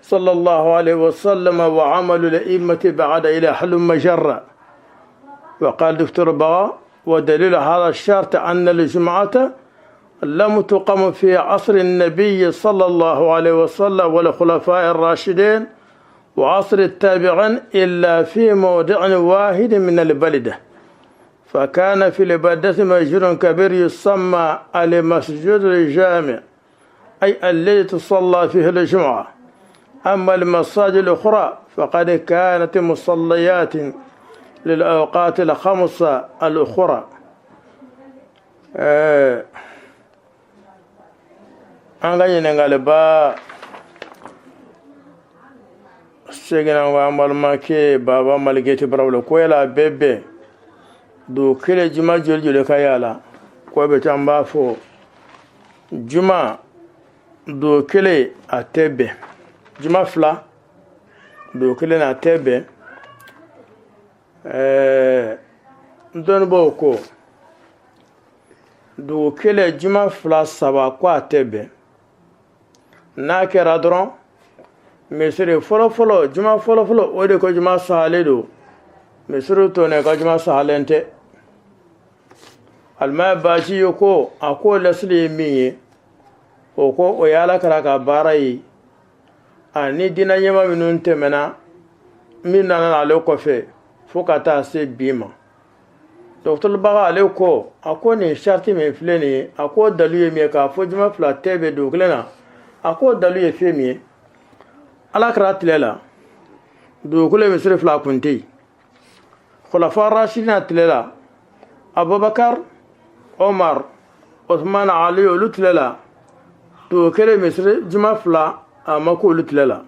صلى الله عليه وسلم وعمل الأئمة بعد إلى هلم جرا. وقال دكتور بغا: ودليل هذا الشرط أن الجمعة لم تقم في عصر النبي صلى الله عليه وسلم والخلفاء الراشدين وعصر التابعين إلا في موضع واحد من البلدة، فكان في البلدة مسجد كبير يسمى المسجد الجامع، أي الذي تصلى فيه الجمعة. أما المساجد الأخرى فقد كانت مصليات للأوقات الخمسة الأخرى. An ka ɲininkaliba seginna ko an balimakɛ Baba Maligeti Barawele, ko yala a bɛɛ bɛn dugu kelen juma joli joli ka yala ko bɛ? An b'a fɔ juma dugu kelen a tɛ bɛn, juma fila dugu kelen a tɛ bɛn. Dɔnnibaaw ko dugu kelen juma fila saba ko a tɛ bɛn. N'a kɛra dɔrɔn, misiri fɔlɔfɔlɔ, juma fɔlɔfɔlɔ, o de ko juma sahalen don, misiri tɔ ka juma sahalen tɛ. Alimami Baji ye ko a ko lasili ye min ye, o ko o ye Ala kɛra ka baara ye ani diinɛ ɲɛma minnu tɛmɛna, min nana ale kɔfɛ fo ka taa se bi ma. Dɔgɔtɔrɔ baga ale ko a ko nin sariti min filɛ nin ye, a ko dalu ye min ye k'a fɔ juma fila tɛ bɛ dugu kelen na, a ko dalu ye fɛn min ye, Ala kɛra tile la, dugukolo misiri fila kun tɛ yen. Khulafa rashidina tile la, Abubakar, Omar, Osman, Ali, olu tile la, dugu kelen misiri juma fila a ma k'olu tile la.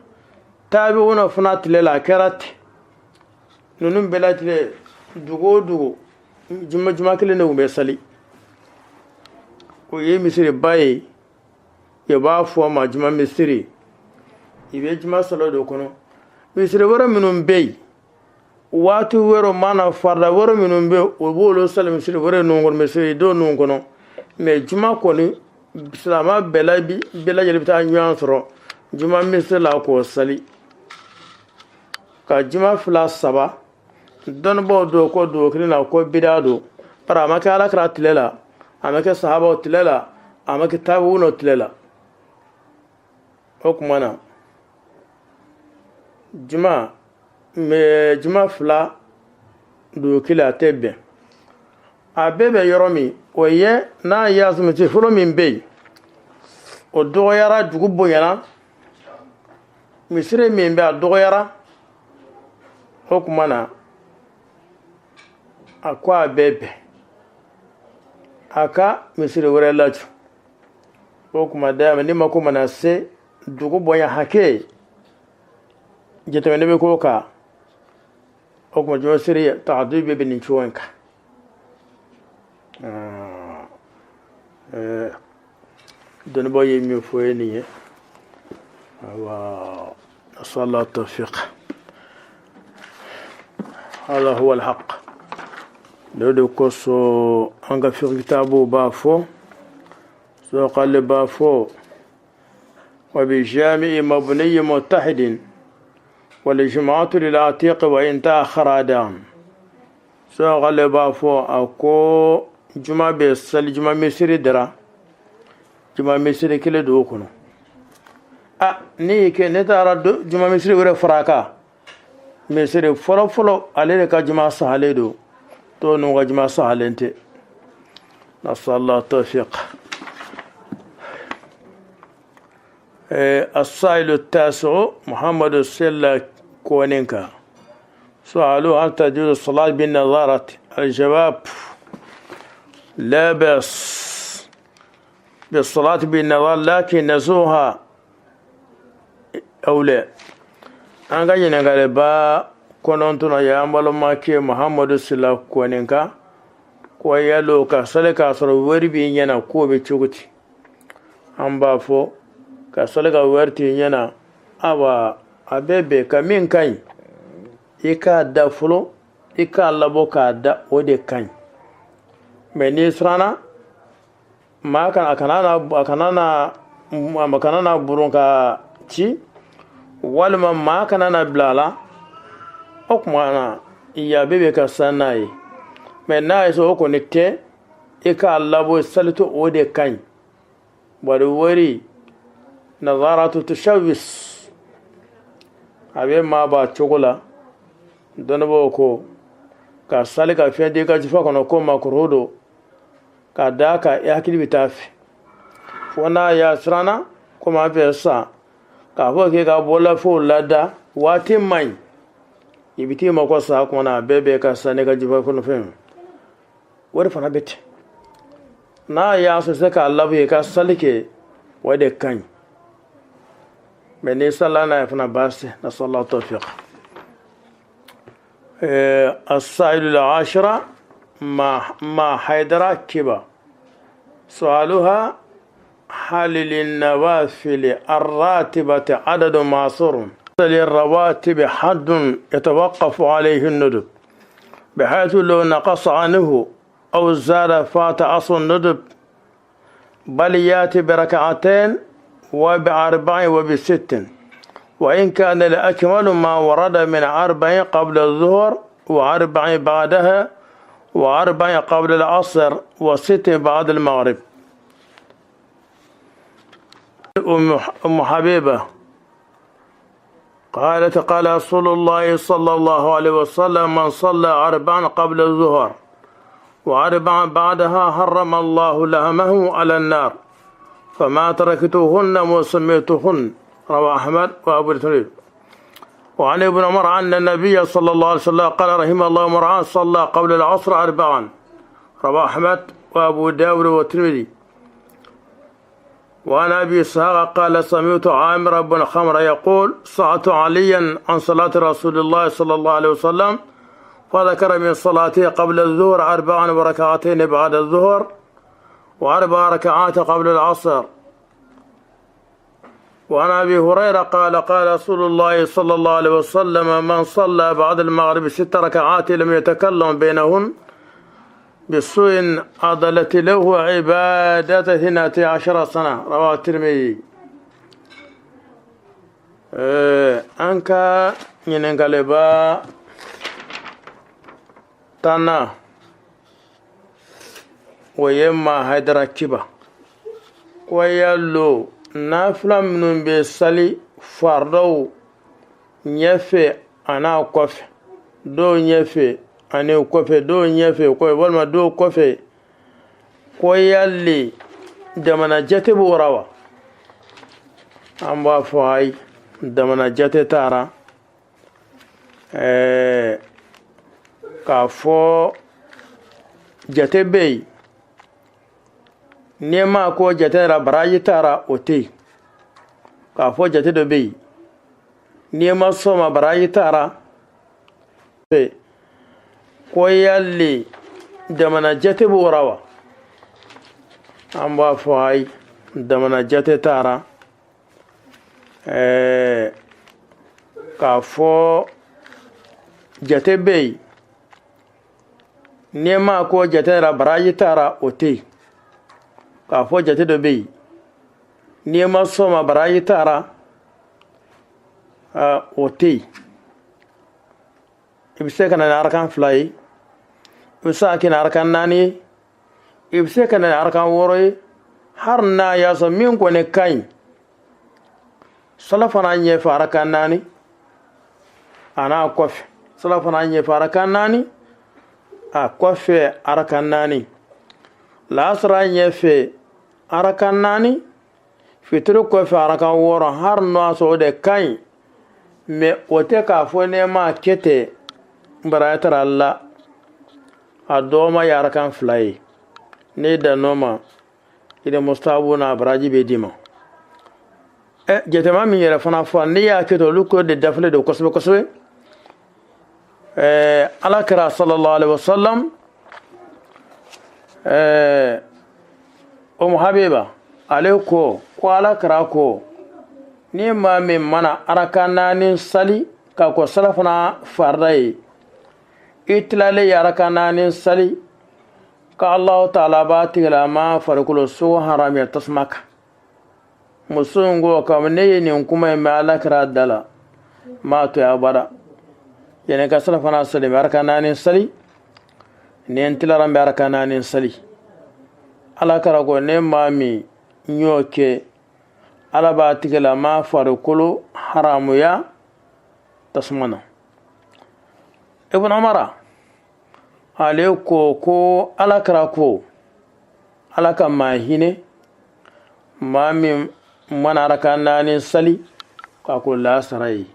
Tabi'una fana tile la, a kɛra ten. Ninnu bɛɛ lajɛlen, dugu o dugu, juma juma kelen de tun bɛ sali, o ye misiriba ye, i b'a fɔ a ma juma misiri, i bɛ juma sali o de kɔnɔ. Misiri wɛrɛ minnu bɛ yen, waati wɛrɛ mana farida wɛrɛ minnu bɛ yen, o b'olu sali misiri wɛrɛ ninnu kɔnɔ, misiri don ninnu kɔnɔ. Mɛ juma kɔni, silamɛ bɛɛ lajɛlen bɛ taa ɲɔgɔn sɔrɔ juma misiri la k'o sali. Ka juma fila saba dɔnnibaaw don ko dugu kelen na ko bida don, bari a ma kɛ Ala kira tile la, a ma kɛ sahabaw tile la, a ma kɛ tabiwunaw tile la. O tuma na juma mɛ juma fila dugu kelen a tɛ bɛn. A bɛɛ bɛ yɔrɔ min, o ye n'a y'a sɔrɔ misiri fɔlɔ min bɛ yen, o dɔgɔyara, dugu bonyana, misiri min bɛ a dɔgɔyara, o tuma na a ko a bɛɛ bɛn a ka misiri wɛrɛ lajɔ. O tuma dayama ni mako mana se dugu bonya hakɛ jateminɛ bɛ k'o kan. O tuma juma siri taadu bɛ bɛn nin cogo in kan. Dɔnnibaaw ye min fɔ ye nin ye. Awa, nasala tawfiq, hada huwa alhaq. O de kosɔn an ka fiqh kitabuw b'a fɔ, sɔkali b'a fɔ wa bi jami'i mabniyi mutahidin wal jumu'atu lil atiq wa in ta'akhkhara dan. Sɔkali b'a fɔ a ko juma bɛ sali, juma misiri dara, juma misiri kelen dugu kɔnɔ. A ne y'i kɛ ne taara juma misiri wɛrɛ fara a kan, misiri fɔlɔ fɔlɔ ale de ka juma sahalen don, tɔ ninnu ka juma sahalen tɛ. Nasala tawfiq. السائل التاسع محمد سلا كونينكا سألوه هل تجوز الصلاة بالنظارة؟ الجواب لا بأس بالصلاة بالنظار لكن نزوها أو لا. An ka ɲininkaliba kɔnɔntɔnna y'an balimakɛ Muhamadu Sila Kɔninka ko yalo ka sali k'a sɔrɔ wari b'i ɲɛna, k'o bɛ cogo di? An b'a fɔ ka sali ka wari t'i ɲɛna, awa a bɛ bɛn ka min ka ɲi i k'a da fɔlɔ, i k'a labɔ k'a da, o de ka ɲi. Mɛ n'i siranna maa kana a kana na a kana na a kana na burun ka ci, walima maa kana na bila a la, o tuma na yabe bɛ ka san n'a ye. Mɛ n'a ye sɔrɔ o kɔni tɛ, i k'a labɔ salito, o de ka ɲi. Bari wari nazaratu tushawis, a bɛ maa b'a cogo la. Dɔnnibaaw ko ka sali ka fɛn di i ka jufa kɔnɔ ko makuru don, ka d'a kan i hakili bɛ taa fɛ, fo n'a y'a siranna komi an fɛ sisan k'a fɔ k'i ka bololafɛnw lada waati man ɲi, i bɛ t'i mako sa a kɔnɔ, a bɛɛ bɛ ka sa ne ka jufa kɔnɔ fɛn wari fana bɛ ten. N'a y'a sɔrɔ se k'a labɔ i ka sali kɛ, o de ka ɲi. Mɛ n'i salila n'a ye fana baasi tɛ. Nasallahu tawfiq. السائل العاشرة ما حيدر كبا سؤالها هل للنوافل الراتبة عدد معصور؟ للرواتب حد يتوقف عليه الندب، بحيث لو نقص عنه أو زاد فات أصل الندب، بل يأتي بركعتين وبأربع وبست، وإن كان الأكمل ما ورد من 4 قبل الظهر و4 بعدها و4 قبل العصر و6 بعد المغرب. أم حبيبة قالت قال رسول الله صلى الله عليه وسلم من صلى 4 قبل الظهر و4 بعدها حرم الله لهمه على النار، فما تركتهن وسميتهن. روى أحمد وأبو الثريب. وعن ابن عمر أن النبي صلى الله عليه وسلم قال رحم الله امرأ صلى قبل العصر 4. روى أحمد وأبو داود والترمذي. وعن أبي إسحاق قال سمعت عامر بن خمرة يقول سألت عليا عن صلاة رسول الله صلى الله عليه وسلم فذكر من صلاته قبل الظهر 4 وركعتين بعد الظهر و4 ركعات قبل العصر. وعن أبي هريرة قال قال رسول الله صلى الله عليه وسلم من صلى بعد المغرب 6 ركعات لم يتكلم بينهن بسوء عضلت له عبادة 12 سنة. رواه الترمذي. An ka ɲininkaliba 10nan, o ye Ma Hayidara Kiba ko yalo nafila minnu bɛ sali faridaw ɲɛfɛ an'a kɔfɛ, dɔw ɲɛfɛ ani kɔfɛ, dɔw ɲɛfɛ kɔfɛ, walima dɔw kɔfɛ, ko yali jamana jate b'o ra wa? An b'a fɔ ayi, jamana jate t'a ra. K'a fɔ jate bɛ yen, n'i ma ko jate yɛrɛ baraji t'a ra, o tɛ yen. K'a fɔ jate dɔ bɛ yen, n'i ma sɔn ma, baraji t'a ra. Ko yali jamana jate b'o ra wa? An b'a fɔ ayi, jamana jate t'a ra. K'a fɔ jate bɛ yen, n'i ma ko jate yɛrɛ baraji t'a ra, o tɛ yen. K'a fɔ jate dɔ bɛ yen, n'i ma sɔn ma, baraji t'a ra, o tɛ yen. I bɛ se ka na ni arakan 2 ye, i bɛ se ka kɛ ni arakan 4 ye, i bɛ se ka na ni arakan 6 ye. Hali n'a y'a sɔrɔ min kɔni ka ɲi, salafana ɲɛfɛ arakan 4 a n'a kɔfɛ, salafana ɲɛfɛ arakan 4, a kɔfɛ arakan 4, laasara ɲɛfɛ arakan 4, fitiri kɔfɛ arakan 6. Hali n'o y'a sɔrɔ o de ka ɲi, mɛ o tɛ k'a fɔ ne m'a kɛ ten baraji t'a la. A dɔgɔma ye arakan 2 ye, n'i dann'o ma, i ni mustahabu n'a baraji bɛ d'i ma. Jatema min yɛrɛ fana fɔ, n'i y'a kɛ ten, olu ko de dafalen don kosɛbɛ kosɛbɛ. Ala kira sallallahu alaihi wasallam, Umu Habiba ale ko ko ala kira ko ni maa min mana arakan 4 sali ka kɔ salafana farida ye, i tilalen ye arakan 4 sali, ka Allahu taala b'a tigilama farikolo sogo haramuya tasuma kan. Muso in ko ka ne ye nin kuma in mɛn ala kira da la, m'a to abada. Yani ka salafana sali, n bɛ arakan 4 sali, ni n tilara n bɛ arakan 4 sali. Ala kira ko ne maa min y'o kɛ, ala b'a tigilama farikolo haramuya tasuma na. Ibn Umar ale ko ko ala kira ko ala ka maa hinɛ maa min mana arakan 4 sali k'a ko laasara ye.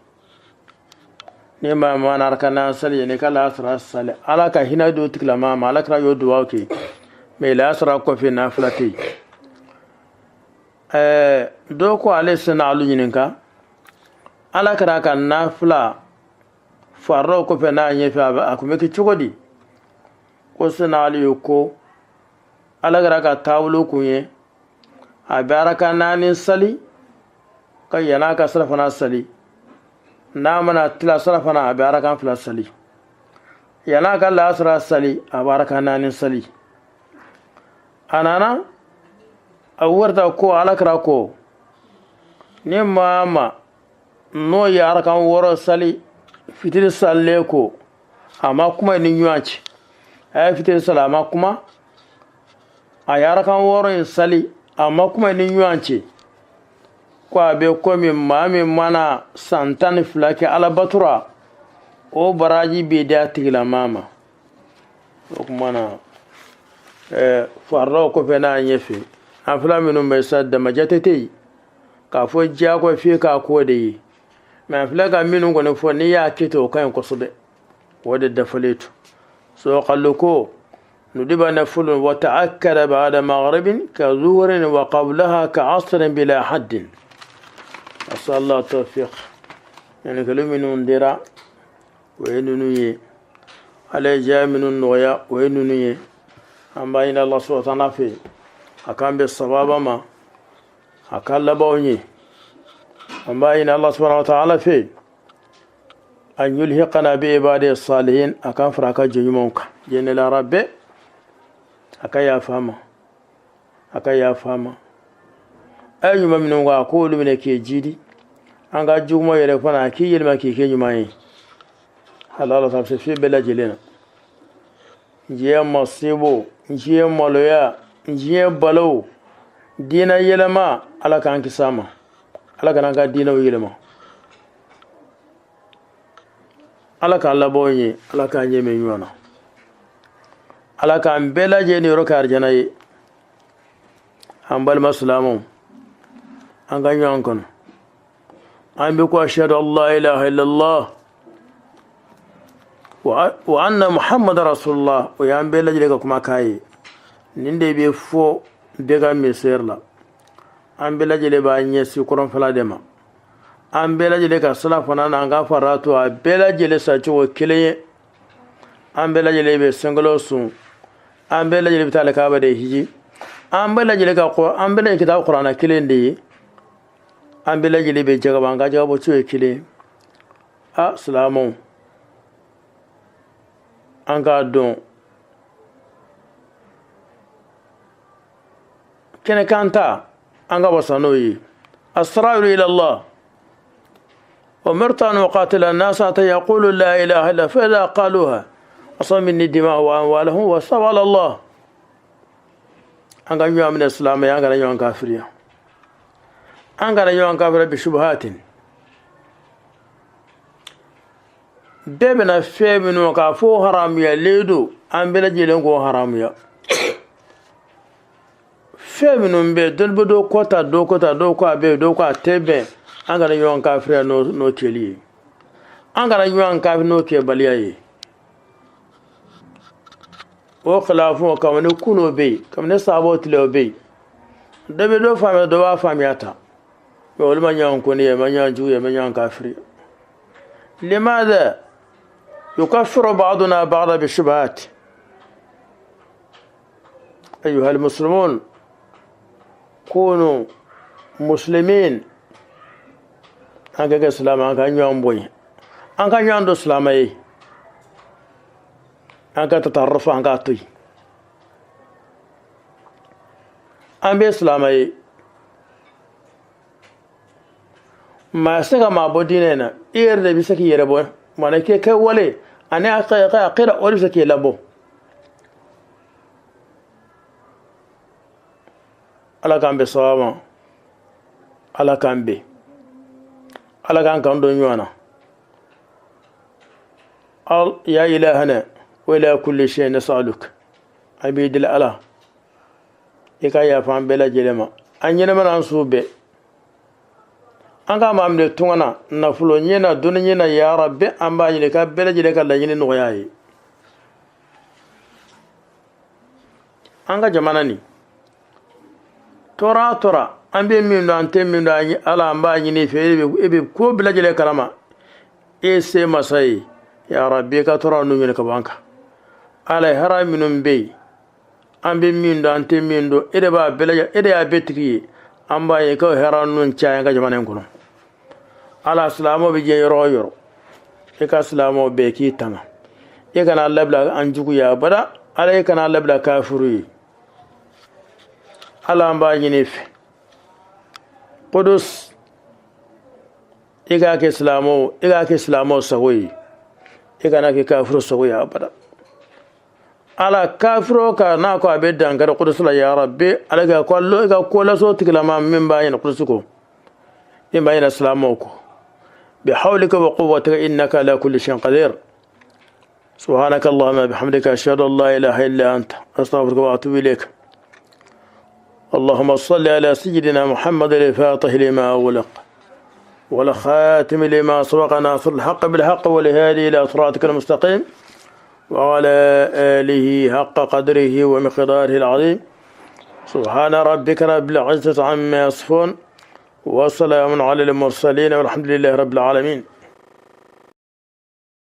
Ni maa mana arakan 4 sali, ne ka laasara sali, ala ka hinɛ don tigilama ma. Ala kira y'o duwawu kɛ, mɛ laasara kɔfɛ nafila tɛ yen. Dɔw ko ale sina alu ɲininka ala kira ka nafila faridaw kɔfɛ n'a ɲɛfɛ, a kun bɛ kɛ cogo di? Ko sina alu ye ko ala kira ka taabolo kun ye a bɛ arakan 4 sali ka yan'a ka salafana sali, n'a mana tila salafana a bɛ arakan 2 sali, yan'a ka laasara sali a bɛ arakan 4 sali. A nana a warta ko ala kira ko ni maa ma n'o ye arakan 6 sali fitiri salilen ko a ma kuma ni ɲɔgɔn cɛ, a ye fitiri sali a ma kuma, a ye arakan 6 in sali a ma kuma ni ɲɔgɔn cɛ, ko a bɛ komi maa min mana san 12 kɛ alabatura, o baraji bɛ di a tigilamaa ma. O tuma na faridaw kɔfɛ n'a ɲɛfɛ, an fila minnu bɛ sa damajate tɛ yen k'a fɔ diyagoya f'i k'a k'o de ye, mɛ an filɛ ka minnu kɔni fɔ, n'i y'a kɛ ten o ka ɲi kosɛbɛ, o de dafalen to. Sɔkalo ko nudiba nafulun wa ta'akkada ba'da maghribin ka zuhurin wa qablaha ka asrin bila haddin. Asallahu tawfiq. Ɲininkali minnu dira, o ye ninnu ye. Ala ye diya minnu nɔgɔya, o ye ninnu ye. An b'a ɲini Allah subhanahu wa ta'ala fɛ a k'an bɛn sababa ma, a ka labanw ye. An b'a ɲini Allah subhanahu wa ta'ala fɛ an yulhiqana bi ibadihi salihin, a k'an fara a ka jɔn ɲumanw kan diɲɛ lahara bɛɛ. A ka yafa ma, a ka yafa ma. A ye ɲuman minnu kɛ, a k'olu minɛ k'e jidi. An ka juguman yɛrɛ fana a k'i yɛlɛma k'i kɛ ɲuman ye. Halala ta bɛ se fɛn bɛɛ lajɛlen na. Diɲɛ masibo, diɲɛ maloya, diɲɛ balo, diinɛ yɛlɛma, Ala k'an kisi a ma. Ala kana an ka diinɛw yɛlɛma. Ala k'an labanw ye, Ala k'an ɲɛ mɛn ɲɔgɔn na. Ala k'an bɛɛ lajɛlen yɔrɔ kɛ arijana ye. An balima silamɛw, an ka ɲɔgɔn kanu. An bɛ ko ashhadu an la ilaha illallah wa anna muhammad rasulullah, o y'an bɛɛ lajɛlen ka kumakan ye. Nin de bɛ fɔ bɛɛ ka misiri la. An bɛɛ lajɛlen b'an ɲɛsin kɔrɔnfɛla de ma. An bɛɛ lajɛlen ka selafana n'an ka farida to a bɛɛ lajɛlen sacogo kelen ye. An bɛɛ lajɛlen bɛ sunkalo sun. An bɛɛ lajɛlen bɛ taa alikaba de hiji. An bɛɛ lajɛlen ka an bɛɛ lajɛlen ka taa kuranɛ kelen de ye. An bɛɛ lajɛlen bɛ jagabɔ, an ka jagabɔ cogo ye kelen ye. A silamɛw, an k'a dɔn kɛnɛkan ta, an ka wasa n'o ye. Asraru ila Allah. Umirtu an uqatila an-nasa hatta yaqulu la ilaha illa fa idha qaluha asama minni dima'uhum wa amwaluhum wa hisabuhum ala Allah. An ka ɲɔgɔn minɛ silamɛya, an kana ɲɔgɔn kafiriya. An kana ɲɔgɔn kafiriya bi shubuhatin. Bɛɛ bɛna fɛn minnu k'a fɔ haramuyalen don, an bɛɛ lajɛlen k'o haramuya. Fɛn minnu bɛ dɔnni bɛ dɔw kɔ ta, dɔw kɔ ta, dɔw ko a bɛ yen, dɔw ko a tɛ bɛn. An kana ɲɔgɔn kafiriya n'o kɛli ye. An kana ɲɔgɔn kafiri n'o kɛbaliya ye. O khilafu kabini kunun bɛ yen, kabini sahabaw tile o bɛ yen. Dɔ bɛ dɔ faamuya, dɔ b'a faamuya ta. Mɛ olu ma ɲɔgɔn kɔni ye, ma ɲɔgɔn jugu ye, ma ɲɔgɔn kafiri. Limadha yukaffiru ba'duna ba'da bi shubuhat? Ayuha almuslimun, kunu muslimin. An ka kɛ silamɛ, an ka ɲɔgɔn bonya, an ka ɲɔgɔn dɔn silamɛ ye. An ka tatarrufu, an k'a to yen. An bɛ silamɛ ye. Maa se ka maa bɔ diinɛ in na, i yɛrɛ de bɛ se k'i yɛrɛ bɔ. Maana k'i kɛ wale ani a ka akida, o de bɛ se k'i labɔ. Ala k'an bɛn sawaba ma. Ala k'an bɛn, Ala k'an kan don ɲɔgɔn na. Ya ilahana wa ila kulli shay nas'aluk. An b'i deli Ala, i ka yafa an bɛɛ lajɛlen ma, an ɲɛnɛma n'an su bɛɛ. An ka maa minɛ tunga na, nafolo ɲɛ na, dɔnni ɲɛ na, ya Rabbi, an b'a ɲini ka bɛɛ lajɛlen ka laɲini nɔgɔya ye. An ka jamana nin tɔɔrɔ tɔɔrɔ, an bɛ min dɔn, an tɛ min dɔn, Ala, an b'a ɲini i fɛ, e bɛ ko bɛɛ lajɛlen kalama, e ye se masa ye. Ya Rabbi, i ka tɔɔrɔ ninnu ɲini ka bɔ an kan. Ala, hɛrɛ minnu bɛ yen, an bɛ min dɔn, an tɛ min dɔn, e de b'a bɛɛ lajɛ, e de y'a bɛɛ tigi ye. An b'a ye k'o hɛrɛ ninnu caya an ka jamana in kɔnɔ. Ala, silamɛw bɛ diɲɛ yɔrɔ o yɔrɔ, i ka silamɛw bɛɛ k'i tanga. I kana labila an jugu ye abada. Ala, i kana labila kafiru ye. Ala, an b'a ɲini i fɛ, Kudus, i k'a kɛ silamɛw, i k'a kɛ silamɛw sago ye, i kana kɛ kafiru sago ye abada. Ala, kafiro ka n'a ko a bɛ dankari Kudusu la, ya Rabbi, ala ka ko i ka ko laso tigilama min b'a ɲini Kudusu kɔ, min b'a ɲini silamɛw kɔ. Bihawlika wa quwwatika innaka ala kulli shay'in qadir. Subhanaka allahumma bihamdika, ashhadu an la ilaha illa anta, astaghfiruka wa atubu ilayk. اللهم صل على سيدنا محمد الفاتح لما أغلق والخاتم لما سبق، ناصر الحق بالحق والهادي إلى صراطك المستقيم، وعلى آله حق قدره ومقداره العظيم. سبحان ربك رب العزة عما يصفون، وسلام على المرسلين، والحمد لله رب العالمين.